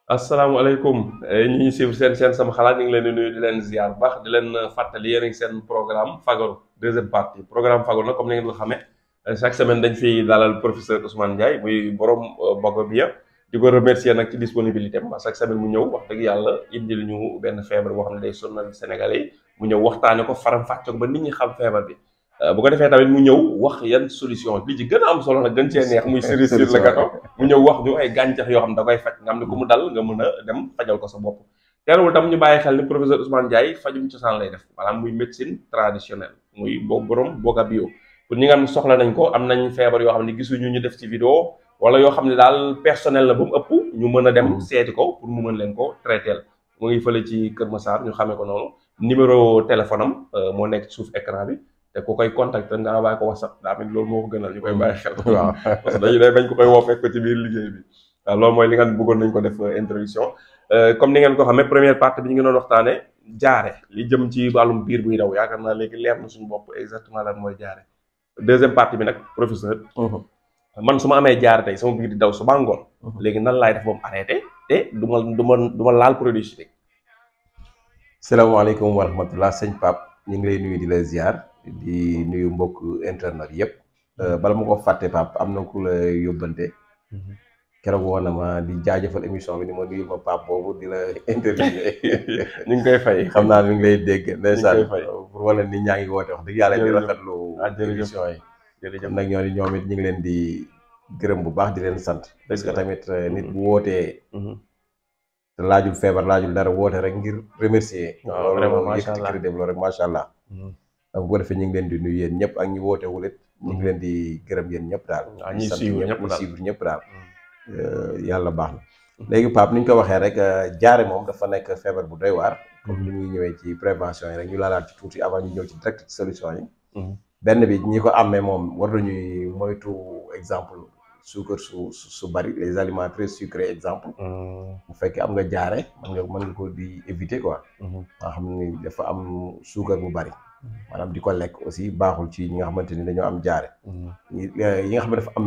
asalaamaaleykum ñi ñu suivre seen sama xalaat ñu ngi leen di nuyu di leen ziar bu baax di leen fàttali yéen a ngi seen programme Fagaru deuxième partie programme Fagaru nag comme ni ngeen ko xamee chaque semaine dañ fiy dalal professeur Ousmane Ndiaye muy borom Bogobiya di ko remercier nag ci disponibilité am chaque semaine mu ñëw wax dëgg yàlla indil ñu benn feebar boo xam ne day sonal Sénégalais yi mu ñëw waxtaane ko faram fàcce ko ba nit ñi xam feebar bi. Bu ko defee tamit mu ñëw wax yan solution li ci gën a am solo nag gën cee neex muy cerise sur le gâteau mu ñëw wax ñu ay gàncax yoo xam ne da koy faj nga xam ne ku mu dal nga mën a dem fajal ko sa bopp teewul tam ñu bàyyi xel ni professeur Ousmane Ndiaye fajum cosaan lay def maanaam muy médecine traditionnelle muy borom Bogabiyo pour ñi nga xam ne soxla nañ ko am nañ feebar yoo xam ne gisuñu ñu def ci vidéo wala yoo xam ne daal personnel la ba mu ëpp ñu mën a dem seeti ko pour mu mën leen ko traiteel mu ngi fële ci Kër Massar ñu xamee ko noonu numéro téléphone am moo nekk ci suuf écran bi te ku koy contacter nga envoyé ko WhatsApp daa mel loolu moo ko gënal ñu koy bàyyi xel. waaw parce que dañu day bañ ko koy woo fekk ko ci biir liggéey bi waaw loolu mooy li nga bëggoon nañ ko def introduction comme ni ngeen ko xamee première partie bi ñu ngi doon waxtaanee jaare li jëm ci wàllum biir buy daw yaakaar naa léegi leer na suñu bopp exactement lan mooy jaare deuxième partie bi nag professeur. man su ma amee jaare tey sama biir di daw suba ngoon. léegi nan laay def ba mu arrêté te du ma laal produit chimique. salaamaaleykum wa rahmatullah sëñ Pape ñu ngi lay nuyu di la ziar. di nuyu mbokk internet yëpp bala ma ko fàtte Pape am na ku la yóbbante keroog woon na ma di jaajëfal émission bi ni ma nuyu ma Pape boobu di la interviewé ñu ngi koy fay xam naa mi ngi lay dégg ndeysaan fay pour wala nit ñaa ngi woote wax dëgg yàlla di rafetlu émission yi jërëjëf nag ñoom it ñu ngi leen di gërëm bu baax di leen sant parce que tamit nit bu wootee te laajul feebar laajul dara woote rek ngir remercier waaw vraiment macha yëkkati allah crédit loolu rek macha allah donc bu ko defee ñu ngi leen di nuyu yéen ñëpp ak ñi woote wulit ñu ngi leen di gërëm yéen ñëpp daal. waaw ñuy suivre ñëpp daal suivre ñëpp daal. yàlla baax na. léegi Pape ni ñu ko waxee rek jaare moom dafa nekk feebar bu doy waar. comme ni ñuy ñëwee ci prévention yi rek ñu laalaat ci tuuti avant ñu ñëw ci direct ci solution yi. benn bi ñi ko amee moom war nañuy moytu exemple suukar su bari les aliments très sucrés exemple. bu fekkee am nga jaare mën nga ko di éviter quoi. nga xam ni dafa am suukar bu bari. maanaam di ko lekk aussi baaxul ci ñi nga xamante ni dañoo am jaare yi nga xam ne dafa am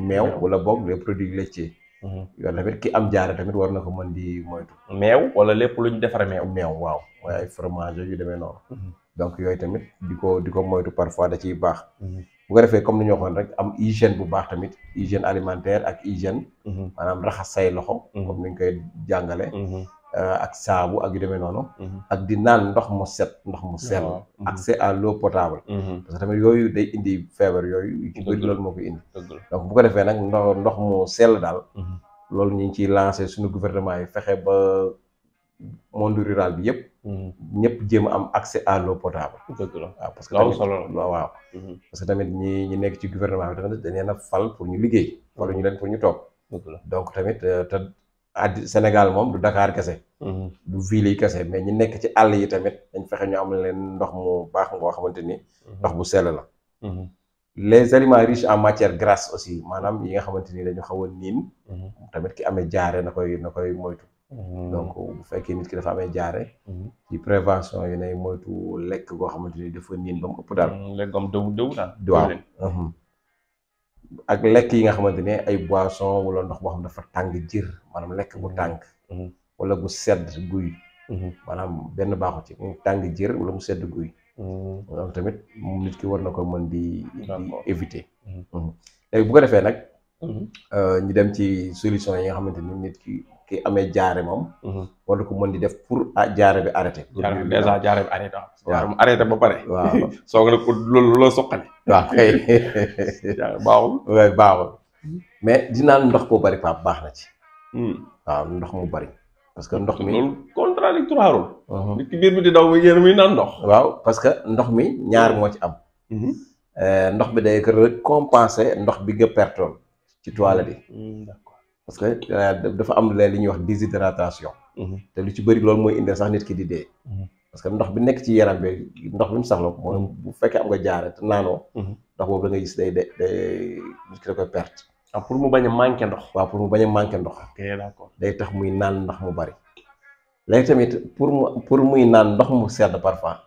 meew wala boog les produits laitiers yow tamit ki am jaare tamit war na ko mën di moytu meew wala lépp lu ñu defaree meew waaw mooy ay fromage yu demee noonu donc yooyu tamit di ko moytu parfois da ciy baax bu ko defee comme ni ñu waxoon rek am hygiène bu baax tamit hygiène alimentaire ak hygiène maanaam raxas say loxo comme ni ñu koy jàngale ak saabu ak yu demee noonu ak di naan ndox mu set ndox mu sell accès à l'eau potable parce que tamit yooyu day indi feebar yooyu ci bëri loolu moo koy indi donc bu ko defee nag ndox mu sell daal loolu ñu ngi ciy lancé suñu gouvernement yi fexe ba monde rural bi yëpp ñëpp jéem a am accès à l'eau potable waaw parce que tamit waaw parce que tamit ñi nekk ci gouvernement bi tamit dañ leen a fal pour ñu liggéey wala ñu leen pour ñu toog donc tamit te Sénégal moom du Dakar kese du ville yi kese mais ñi nekk ci àll yi tamit dañ fexe ñu am leen ndox mu baax ngoo xamante ni ndox bu sell la les aliments riches en matière grasse aussi maanaam yi nga xamante ni dañu xaw a niin tamit ki amee jaare na koy moytu donc bu fekkee nit ki dafa amee jaare ci prévention yi nay moytu lekk goo xamante ni dafa niin ba mu ëpp daal lekk am dëw daal waaw ak lekk yi nga xamante ne ay boisson wala ndox boo xam dafa tàng jër maanaam lekk bu tàng wala bu sedd guy maanaam benn baaxu ci mu tàng jër wala mu sedd guy donc tamit nit ki war na ko mën di éviter léegi bu ko defee nag ñu dem ci solution yi nga xamante ni nit ki amee jaare moom war na ko mën di def pour jaare bi arrêté déjà jaare bi arrêté waaw arrêté ba pare waaw soo nga ko loolu la soqali waaw kay baaxul waaye baaxul mais di naan ndox bu bari Pape baax na ci waaw ndox mu bari parce que ndox mi loolu contradictoire nit ki biir bi di daw ba yéen muy naan ndox waaw parce que ndox mi ñaar moo ci am ndox bi day récompenser ndox bi nga pertoon ci toilette yi d'accord parce que dafa am leen li ñuy wax déshydratation te lu ci bëri loolu mooy indi sax nit ki di dee parce que ndox bi nekk ci yaram bi ndox bi mu saxla mooy bu fekkee am nga jaare te naanoo ndox boobu da ngay gis day nit ki da koy perte pour mu bañ a manqué ndox waaw pour mu bañ a manqué ndox ok d'accord day tax muy naan ndox mu bari léegi tamit pour muy naan ndox mu sedd parfois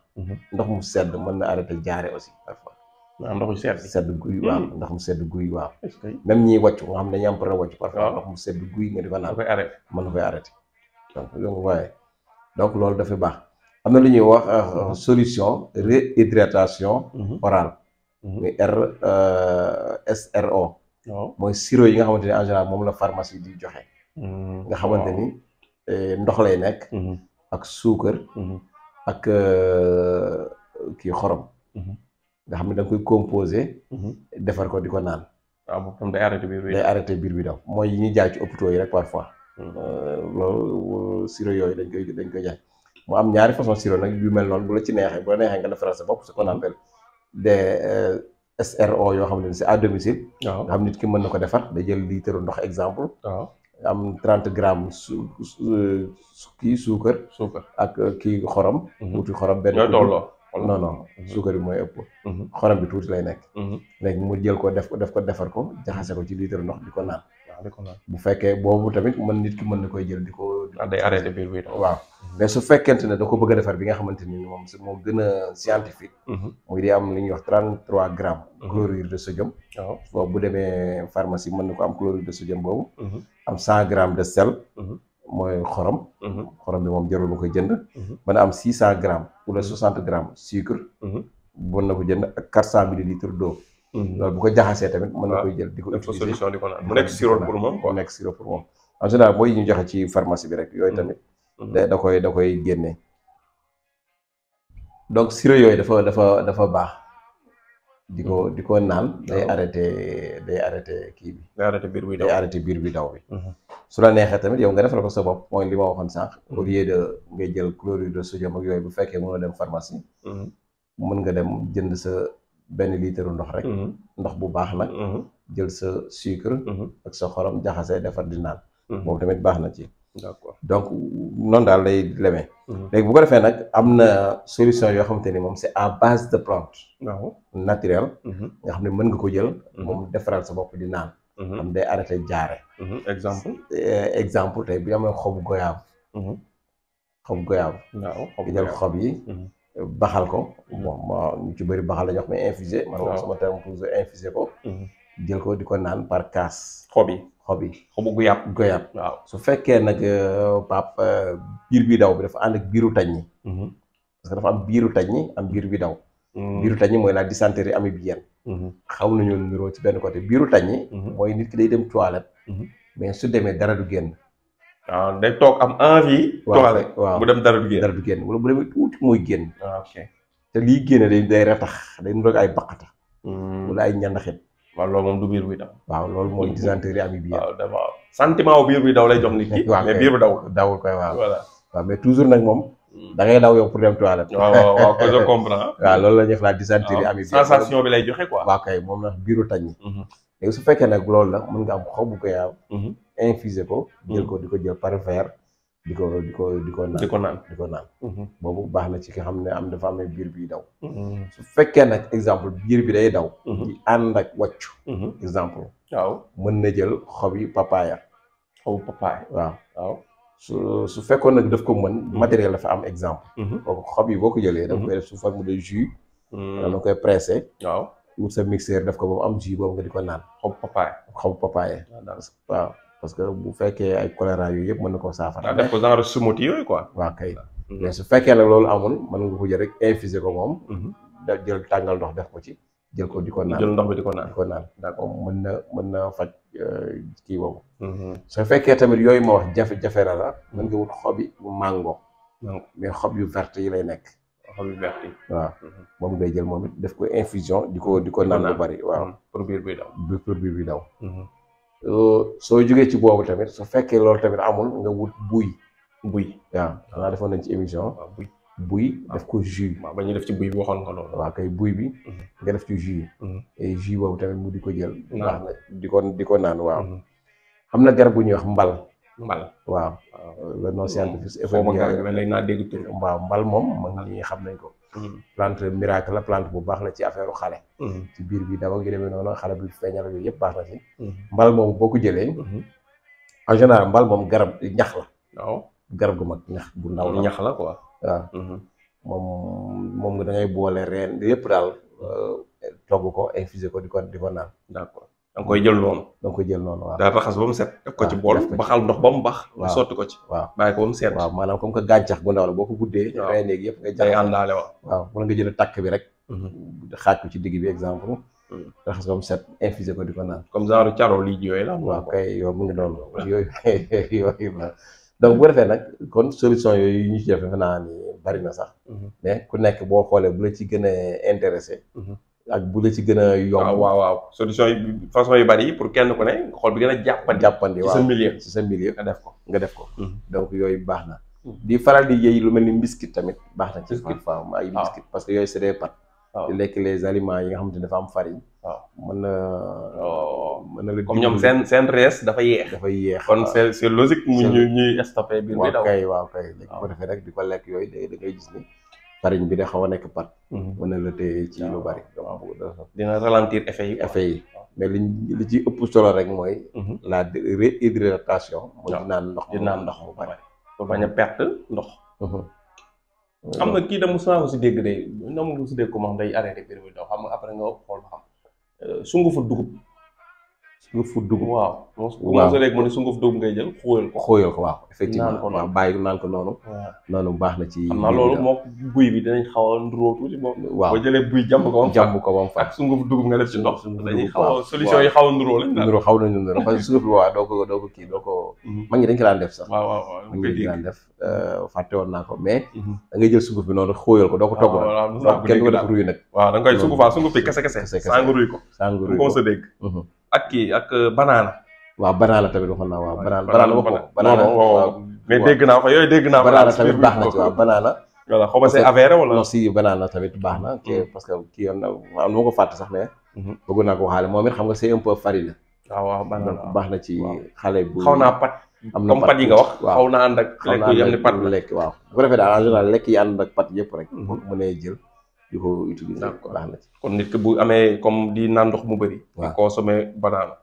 ndox mu sedd mën na arrêté jaare aussi parfois ndox yu sedd. sedd guy waaw ndax mu sedd guy waaw. est-ce que même ñiy wàccu nga xam dañuy am problème wàccu parfois waaw ndox mu sedd guy nga di ko da naan koy arrêté. mën na koy arrêté donc waaye donc loolu dafay baax am na lu ñuy wax solution réhydratation orale muy SRO waaw mooy sirop yi nga xamante ni en général moom la pharmacie di joxe nga xamante ni ndox lay nekk ak suukar ak kii xorom nga xam ne da nga koy composé defar ko di ko naan waaw boobu tam day arrêté biir bi. day arrêté biir bi daw mooy yi ñuy jaay ci hôpitaux yi rek parfois loolu sirop yooyu dañ koy jaay mu am ñaari façon sirop nag yu mel noonu bu la ci neexee bu la neexee nga defaral sa bopp ce qu'on appelle des SRO yoo xam ne c'est à domicile waaw nga xam nit ki mën na ko defar da jël litre ndox exemple waaw am 30 grammes kii suukar ak kii xorom tuuti xorom benn ñooy tolloo. non suukar bi mooy ëpp xorom bi tuuti lay nekk léegi mu jël ko def ko defar ko jaxase ko ci litre ndox di ko naan bu fekkee boobu tamit nit ki mën na koy jël di ko day arrêté biir bi. waaw mais su fekkente ne da ko bëgg a defar bi nga xamante ni moom moo gën a scientifique muy di am li ñuy wax 33 grammes chlorure de sodium waaw boobu bu demee pharmacie mën na ko am chlorure de sodium boobu am 100 grammes de sel mooy xorom bi moom jarul ba koy jënd mën a am 600 grammes wala 60 grammes sucre mën na ko jënd ak 400 millilitres d'eau loolu bu ko jaxasee tamit mën na koy jël di ko utiliser solution di ko naan mu nekk sirop pour moom quoi. mu nekk sirop pour moom en général mooy yi ñu joxe ci pharmacie bi rek yooyu tamit da koy génne donc sirop yooyu dafa baax di ko naan day arrêté kii bi day arrêté biir bi daw day arrêté biir bi daw bi su la neexee tamit yow nga defal ko sa bopp mooy li ma waxoon sànq au lieu de ngay jël chlorure de sodium ak yooyu bu fekkee mënoo dem pharmacie mën nga dem jënd sa benn litre ndox rek ndox bu baax nag jël sa sucre ak sa xorom jaxase defar di naan boobu tamit baax na ci d'accord donc noonu daal lay lemee léegi bu ko defee nag am na solution yoo xamante ni moom c'est à base de plante naturelle nga xam ne mën nga ko jël moom defaral sa bopp di naan am day arrêté jaare exemple tey bu ñu amee xobu goyaab nga jël xob yi baxal ko bon ñu ci bëri baxal la ñu wax mais infusé man wax sama terme toujours infusé ko jël ko di ko naan par kaas xobu goyaab waaw su fekkee nag pap biir bi daw bi dafa ànd ak biiru tañ ñi parce que dafa am biiru tañ ñi am biir bi daw biiru tañ ñi mooy la dysenterie amibienne xaw nañu niroo ci benn côté biiru tañ ñi mooy nit ki day dem toilette mais su demee dara du génn waaw day toog am envie toilette waaw mu dem dara du génn wala bu demee tuuti mooy génn ok te lii génne day retax day niroog ay baqata wala ay ñandaxit waaw loolu moom du biir bi daw waaw loolu mooy dysenterie amibienne waaw dafa sentiment wu biir bi daw lay jox nit ki mais biir bi dawul koy waaw voilà waaw mais toujours nag moom da ngay daw yow pour dem toilette waaw que je comprends waaw loolu la ñuy wax la dysenterie amibienne sensation bi lay joxe quoi waaw kay moom nag biiru tañ ñi léegi su fekkee nag loolu la mën nga am xobu goyaab infusé ko jël ko di ko jël par verre di ko naan boobu baax na ci ki xam ne dafa amee biir bi daw su fekkee nag exemple biir bi day daw di ànd ak wàccu exemple waaw mën na jël xob yi papaya waaw su fekkoon nag daf ko mën matériel dafa am exemple kooku xob yi boo ko jëlee da nga koy def sous forme de jus da nga koy pressé waaw wut sa mixeur def ko ba mu am jus boobu nga di ko naan xobu papaya waaw parce que bu fekkee ay choléra yooyu yëpp mën na koo saafara. def ko genre smoothie yooyu quoi. waaw kay mais su fekkee nag loolu amul mën nga ko jël rek infusé ko moom. da jël tàngal ndox def ko ci. jël ko di ko naan jël ndox bi di ko naan. d'accord mën na faj kii boobu. su fekkee tamit yooyu ma wax jafe-jafe la mën nga wut xobi mango. mais xob yu vert yi lay nekk. xob yu vert yi. waaw moom ngay jël moom it def ko infusion di ko naan lu bari waaw. pour biir bi daw. soo jógee ci boobu tamit su fekkee loolu tamit amul nga wut buy waaw xanaa defoon nañ ci émission buy def ko jus waaw ba ñuy def ci buy bi waxoon nga loolu waaw kay buy bi nga def ci jus et jus boobu tamit mu di ko jël baax na di ko naan waaw am na garab bu ñuy wax mbal waaw le nom scientifique lay naa dégg tur waaw mbal moom mag ñi xam nañ ko plante miracle la plante bu baax la ci affaire xale ci biir bi daw ak yu demee noonu xale bi feeñal yooyu yëpp baax na ci mbal moom boo ko jëlee en général mbal moom garab ñax la waaw garab gu mag ñax bu ndaw la ñax la quoi waaw moom nga da ngay boole reen yëpp daal togg ko infusé ko di ko naan. d'accord da nga koy jël noonu. da nga koy jël noonu waaw. daa raxas ba mu set. def ko ci bool baxal ndox ba mu bax. waaw sotti ko ci. waaw bàyyi ko ba mu set. waaw maanaam comme que gàncax gu ndaw la boo ko guddee. waaw reen yeeg yëpp nga day àndaale waaw. waaw wala nga jël takk bi rek. xaaj ko ci digg bi exemple. raxas ba mu set infusé ko di ko naan. comme genre caro lii yooyu la. waaw kay yow mu ngi doon yooyu yooyu la donc bu defee nag kon solution yooyu ñu ci def defe naa ni bari na sax. mais ku nekk boo xoolee bu la ci gën a intéressé. ak bu la ci gën a yomb. waaw solution yi façon yu bari yi pour kenn ku ne xool bi gën a jàppandi. waaw ci sa milieu nga def ko. donc yooyu baax na. di faral di yëy lu mel ni biscuit tamit baax na ci parfois ay biscuit parce que yooyu c'est des pâtes. di lekk les aliments yi nga xamante ne dafa am farine. waaw mën na la. comme ñoom seen rees dafa yéex. kon c'est logique mu ñuy stoppé biir bi daw. waaw kay léegi ko defee rek di ko lekk yooyu da ngay gis ni farine bi da xaw a nekk pat. mën na la téye ci lu bari. dina ralentir effet yi. mais li ci ëpp solo rek mooy. la réhydratation. mooy di naan ndox mu bari. pour bañ a perte ndox. am na kii de mos naa ko si dégg de na ma ko si dégg comment day arrêté biir bi daw xam nga après nga xool ba xam sungufu dugub. sungufu dugub waaw. waaw mos léegi mu ne sungufu dugub ngay jël xóoyal ko. waaw effectivement waaw bàyyi naan ko noonu. noonu baax na ci. xam naa loolu moo buy bi dinañ xaw a nduróo tuuti boobu. waaw boo jëlee buy jàmb ko ba mu fàq ak sungufu dugub nga def ci ndox. dañuy xaw a solution yi xaw a nduróo lañ. nduróo xaw nañu nduróo parce que sunguf bi waaw doo ko kii doo ko. mag ñi dañ ko daan def sax. waaw mag ñi dañ ko daan def fàtte woon naa ko mais. da ngay jël sunguf bi noonu xóoyal ko doo ko togg nag. kenn du ko def ruy nag. waaw da nga koy sunguf bi kese saa nga ruy ko. ko sa dégg ak kii ak banaana. waaw banaana tamit waxoon naa waaw banaana waxoo banaana waaw mais dégg naa ko yooyu dégg naa ko. banaana tamit baax na ci waaw banaana. voilà xaw ma c'est avéré wala. non si banaana tamit baax na. parce que kii yoon na am na ma ko fàtte sax mais. bëgg naa ko waxaale moom it xam nga c'est un peu farine. waaw banaana donc baax na ci xale bu. xaw naa pat. am na comme pat yi nga wax. waaw xaw naa ànd ak lekk yi am ni pat la lekk waaw. bu ko defee daal en général lekk yi ànd ak pat yëpp rek. boo ko mënee jël di ko utiliser. baax na ci kon nit ki bu amee comme di naan ndox mu bëri. waaw di consommer banaana.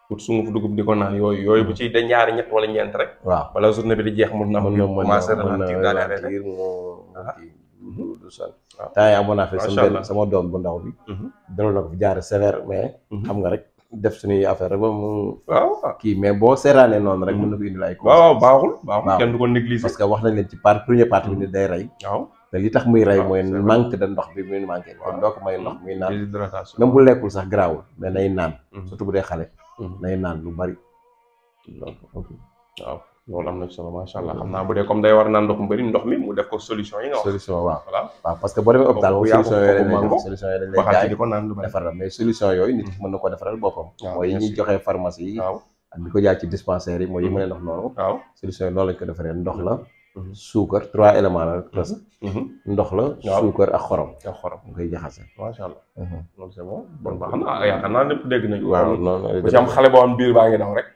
pour sunguf dugub di ko naan yooyu bu ci da ñaari ñett wala ñeent rek. waaw wala journée bi di jeex mun na am. commencé ralentir daal ralentir mu du sol. waaw temps yii amoon naa fi sama doom bu ndaw bi. daloon na ko fi jaar sévère mais. xam nga rek def suñuy affaire rek ba mu. waaw kii mais boo seeraanee noonu rek mën na ko indil ay. waaw baaxul kenn du ko négliger. parce que wax nañ leen ci première partie bi ni day rey. waaw te li tax muy rey mooy manque de ndox bi muy manqué. kon doo ko may ndox muy naan. déshydratation même bu lekkul sax garaawul mais nay naan. surtout bu dee xale. nay naan lu bari. waaw loolu am na solo macha allah xam naa bu dee comme day war naan ndox mu bëri ndox mi mu def ko solution yi nga wax. solution waaw voilà waaw parce que boo demee hôpital moom solution yooyu lañ lay solution yooyu lañ lay jaay di ko naan lu bari defaral mais solution yooyu nit ki mën na ko defaral boppam. mooy yi ñuy joxee pharmacie yi. waaw ak di ko jaay ci dispensaire yi mooy yi mën a ndox noonu. waaw solution yi noonu lañ ko defaree ndox la. suukar 3 éléments la presque. ndox la suukar ak xorom. ak xorom nga koy jaxase. macha allah. loolu c'est bon bon baax na yaakaar naa ñëpp dégg nañu. waaw noonu ku ci am xale boo am biir baa ngi daw rek.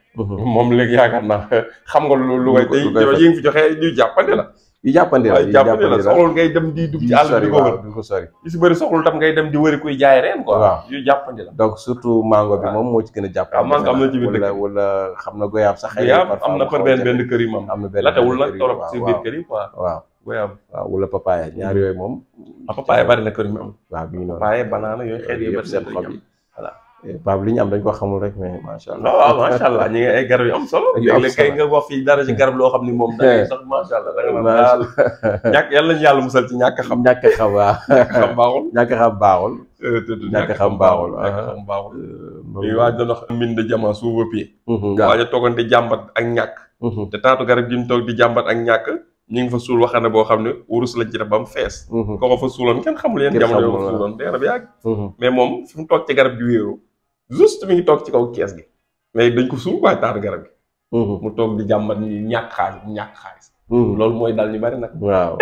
moom léegi yaakaar naa xam nga lu koy yi ngi fi joxe ñu jàppante la. yu jàppandi la soxlul ngay dem di dugg ci àll bi di ko wër di ko sori. yu si bëri soxlul tam ngay dem di wëri kuy jaay reen quoi. waaw yu jàppandi la. donc surtout mango bi moom moo ci gën a jàppandi. mango am na ci biir dëkk wala xam na goyaab sax. goyaab am na par benn kër yi moom. am na benn latewul nag torop si biir kër yi quoi. waaw goyaab waaw wala papaya ñaar yooyu moom. papaya bari na kër yi am. waaw bi ñu noonu papaya banaana yooyu xeet yu yëpp seen xob yi voilà. Pape li ñu am dañ ko xamul rek mais macha allah. waaw macha allah ñu ngi ay garab yu am solo. léeg-léeg kay nga wax fii dara ci garab loo xam ni moom. da ngay sax macha allah da nga naan daal ñàkk yàlla ñu yàlla musal ci ñàkk xam. ñàkk xam waaw. xam baaxul. ñàkk xam baaxul. ñàkk xam baaxul. ñàkk xam baaxul. léegi waa doon wax mine de diamant sous vos pieds. waaw waaye toogante jàmbat ak ñàkk. te taatu garab gi ñu toog di jàmbat ak ñàkk. ñu ngi fa suul waxane boo xam ne wurus lañ ci def ba mu fees. ko ko fa suuloon kenn xamul yéen jamono yoo ko suuloon dee na ba yàgg. mais moom fi mu toog ci garab gi wéeru juste mi ngi toog ci kaw kees gi mais dañ ko suul waaye taatu garab gi. mu toog di jàmbat ni ñàkk xaalis. loolu mooy dal ñu bari nag. waaw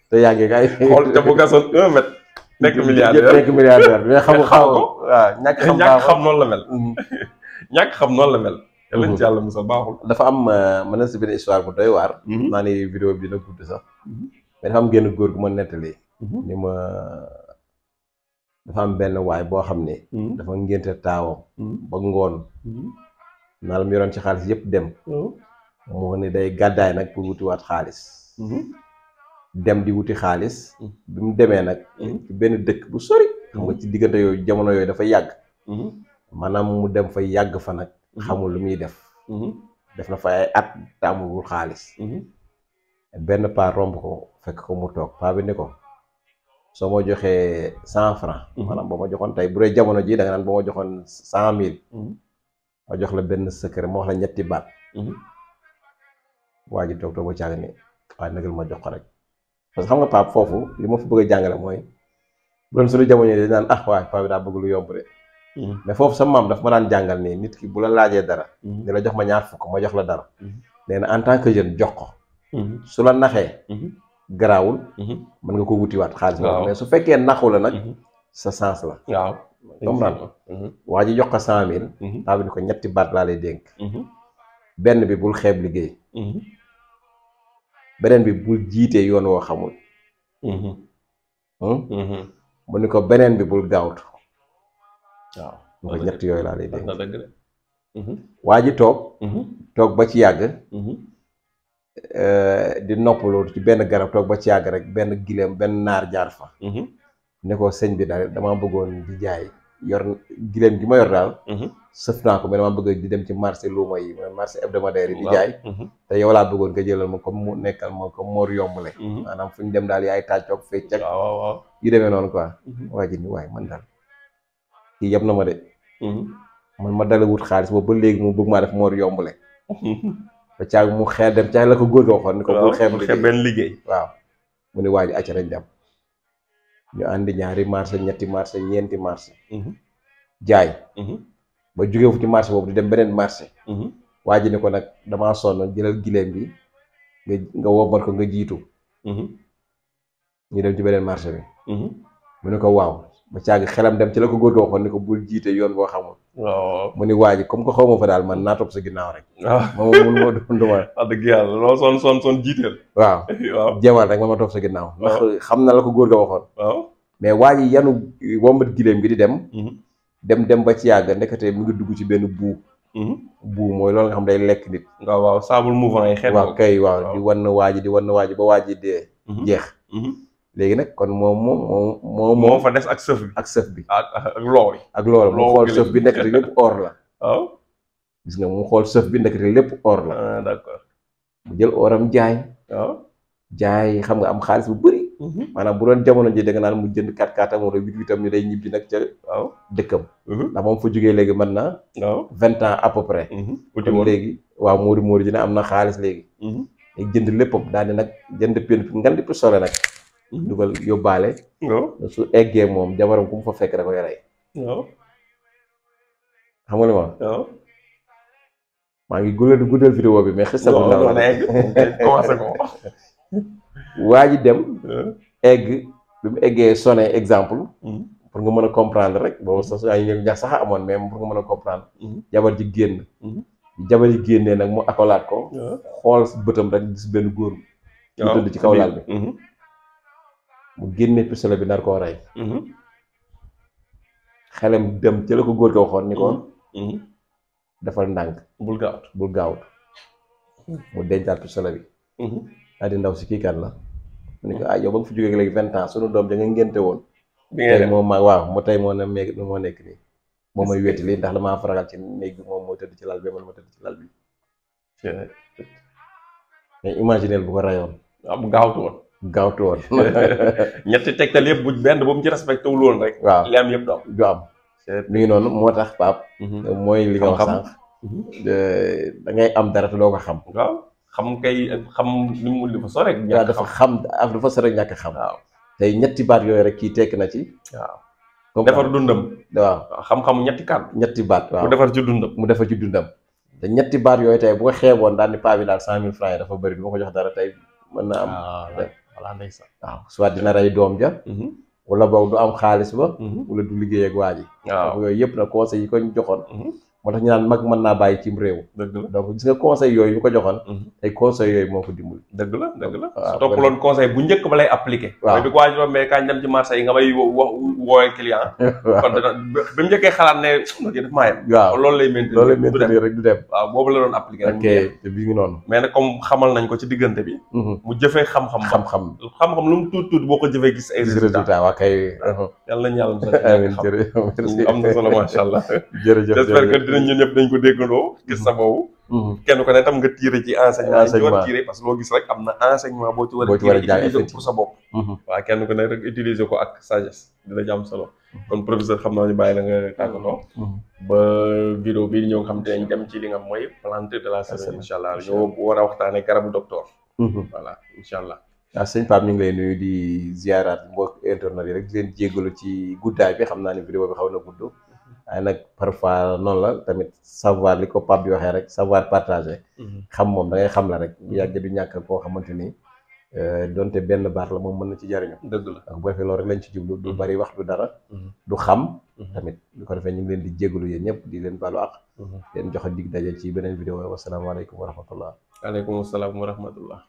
te yàggee kay. xool te bu gasoon 1 mètre. nekk milliardaire nekk milliardaire mais xamul ko waaw ñàkk xam noonu la mel. ñàkk xam noonu la mel. yàlla ci yàlla musal baaxul. dafa am mën na si benn histoire bu doy waar. naa ni vidéo bi dina gudd sax. mais dafa am génn góor gu ma nettali. ni ma. dafa am benn waay boo xam ne. dafa ngénte taawam. ba ngoon. naa la mu yoroon ci xaalis yëpp dem. moo ne day gàddaay nag pour wutiwaat xaalis. dem di wuti xaalis. bi mu demee nag. ci benn dëkk bu sori. xam nga ci diggante yooyu jamono yooyu dafa yàgg maanaam mu dem fa yàgg fa nag xamul lu muy def def na fa ay at te amul xaalis benn paa romb ko fekk ko mu toog paa bi ni ko soo ma joxee 100 francs maanaam boo ma joxoon tey bu dee jamono ji da nga naan boo ma joxoon 100 000 ma jox la benn secret ma wax la ñetti baat waa ji toog ba caaga ni waaye nagal ma jox ko rek parce que xam nga paa foofu li ma fa bëgg a jàngale mooy bu doon suñu jamono yi dañ naan ah waaye paa bi daa bëgg lu yomb de mais foofu sa maam daf ma daan jàngal nii nit ki bu la laajee dara ni la jox ma ñaar fukk ma jox la dara nee na en tant que jeune jox ko su la naxee garaawul mën nga ko wutiwaat xaalis boobu mais su fekkee naxu la nag sa sens la waaw comprendre waa ji jox ko 100 000 paa bi ni ko ñetti baat laa lay dénk benn bi bul xeeb liggéey beneen bi bul jiitee yoon woo xamul mu ni ko beneen bi bul gaawtu waaw mu ko ñett yooyu laa lay dénk waa ji toog ba ci yàgg di noppaloo ci benn garab toog ba ci yàgg rek benn gileem benn naar jaar fa ne ko sëñ bi daal dama bëggoon di jaay yor gileem gi ma yor daal sëf naa ko mais dama bëgg di dem ci marché luuma yi mooy marché hebdomadaire yi di jaay te yow laa bëggoon nga jëlal ma comme mu nekkal ma comme Mor yombale maanaam fu ñu dem daal yaay tàccoog fecc ak yu demee noonu quoi waa ji ni waaye man daal kii yeb na ma de man ma dala wut xaalis boobu ba léegi mu bëgg maa def Mor yombale ba caag mu xeer dem caag la ko góor ga waxoon ni ko bul xeeb benn liggéey waaw mu ni waa ji acca nañ dem ñu àndi ñaari marché ñetti marché ñeenti marché jaay ba jógee fu ci marché boobu di dem beneen marché waa ji ni ko nag damaa sonn jëlal gileem bi nga wombat ko nga jiitu ñu dem ci beneen marché bi mu ne ko waaw ba caag xelam dem ci la ko góor ga waxoon ni ko bul jiite yoon boo xamul mu ni waa ji comme que xaw ma fa daal man naa topp sa ginnaaw rek moom mun moo dunduma wax dëgg yàlla loo son jiiteel waaw jéemal rek ma topp sa ginnaaw ndax xam na la ko góor ga waxoon mais waa ji yanu wombat gileem gi di dem ba ci yàgg ndekete mu ngi dugg ci benn buu mooy loolu nga xam day lekk nit waaw saabul mouvement yi xeet waaw kay waaw di wan waa ji ba waa ji dee jeex léegi nag kon moom fa des ak sëf bi ak lool ak loolu mu xool sëf bi ndekete lépp or la waaw gis nga mu xool sëf bi ndekete lépp or la d'accord mu jël oram jaay jaay xam nga am xaalis bu bëri maanaam bu doon jamono ji da nga naan mu jënd 4x4 am wala 8x8 am ñu day ñibbi nag ca dëkkam ndax moom fa jógee léegi mën na 20 ans à peu près kon léegi waaw móori ji ne am na xaalis léegi léegi jënd léppam daal di nag jënd ngan di sole nag dugal yóbbaale su eggee moom jabaram ku mu fa fekk da koy rey xam nga li ma maa ngi guddal vidéo bi mais xista bu ndaw commencé ko waa ji dem egg bi mu eggee sonné exemple pour nga mën a comprendre rek boobu sax ay ñax sax amoon mais pour nga mën a comprendre jabar ji génn jabar ji génnee nag mu akolaat ko xool bëtam rek gis benn góor mu tëdd ci kaw laal bi mu génnee pistolet bi nar koo rey xelam dem ci la ko góor ga waxoon ni ko defal ndànk bul gaawut mu dencaat pistolet bi daal di ndaw si kii kan la mu ne ko yow ba nga fi jógee léegi 20 ans sunu doom da nga ngénte woon tey moom tey moo ne moo nekk nii moom may wéeti lii ndax damaa faragal ci néeg bi moom moo tëdd ci lal bi man ma tëdd ci lal bi mais imagineel bu ko rayoon bu gaawtu woon ñetti tegtal yëpp bu benn bu mu ci respecté wul woon rek waaw li am yëpp du am mi ngi noonu moo tax Pape mooy li nga wax sànq da ngay am dara te doo ko xam xam kay xam li mu dafa sore waaw dafa sore ñàkk xam waaw tey ñetti baat yooyu rek kii tekk na ci waaw defar dundam waaw xam-xamu ñetti baat waaw mu defar ci dundam te ñetti baat yooyu tey bu ko xeeboon daal ni paa bi daal 100 000 francs yi dafa bëri du ma ko jox dara tey mën na am voilà ndeysaan waaw soit dina rey doom ja wala boog du am xaalis ba wala du liggéey ak waa ji waaw yooyu yëpp na conseil yi ko ñu joxoon moo tax ñu naan mag mën naa bàyyi cim réew. dëgg la donc gis nga conseil yooyu ñu ko joxoon. ay conseils yooyu moo ko dimbali. dëgg la dëgg la waaw su toppaloon conseil bu njëkk ba lay appliqué. waaw mais bi ko waaj doon mais kañ dem ci marché yi nga may woowee client. kon dana bi mu njëkkee xalaat ne daf maa yem. waaw loolu lay maintenir loolu lay maintenir rek du dem. waaw boobu la doon appliqué. ok te bii ngi noonu. mais nag comme xamal nañ ko ci diggante bi. mu jëfee xam-xam. xam-xam lu mu tuut tuut boo ko jëfee gis ay résultats. waa kay. yàlla nañu yàlla mos amiin jërëjëf am na solo macha allah. jërëjëf j'espère que dinañ ñun ñëpp dañ ko déggandoo gis sa boobu. kenn ko ne tam nga tiré ci enseignement yi war a tiré parce que loo gis rek am na enseignement boo ci war a tiré utiliser ko pour sa bopp. waaw kenn ko ne rek utiliser ko ak sagesse dina ci am solo. kon professeur xam naa ñu bàyyi la nga tàggatoo. ba vidéo bii ñëw nga xam dinañ dem ci li nga mooy plante de la semaine incha allah ñoo war a waxtaanee garabu docteur. voilà incha allah. waaw sëñ Pape ñu ngi lay nuyu di ziaraat mbokk internet yi rek di leen jéggalu ci guddaay bi xam naa ne vidéo bi xaw na gudd. waaye nag parfois noonu la tamit savoir li ko Pape bi waxee rek savoir partager. xam moom da ngay xam la rek bu yàgg du ñàkk koo xamante ni donte benn baat la moom mën na ci jariñu. dëgg la donc bu defee loolu rek lañ ci jublu du bari wax du dara. du xam. tamit lu ko defee ñu ngi leen di jéggalu yéen ñëpp di leen baalu àq. leen joxe dig daje ci beneen vidéo wasalaamaaleykum wa rahmatullah. waaleykum salaam wa rahmatullah.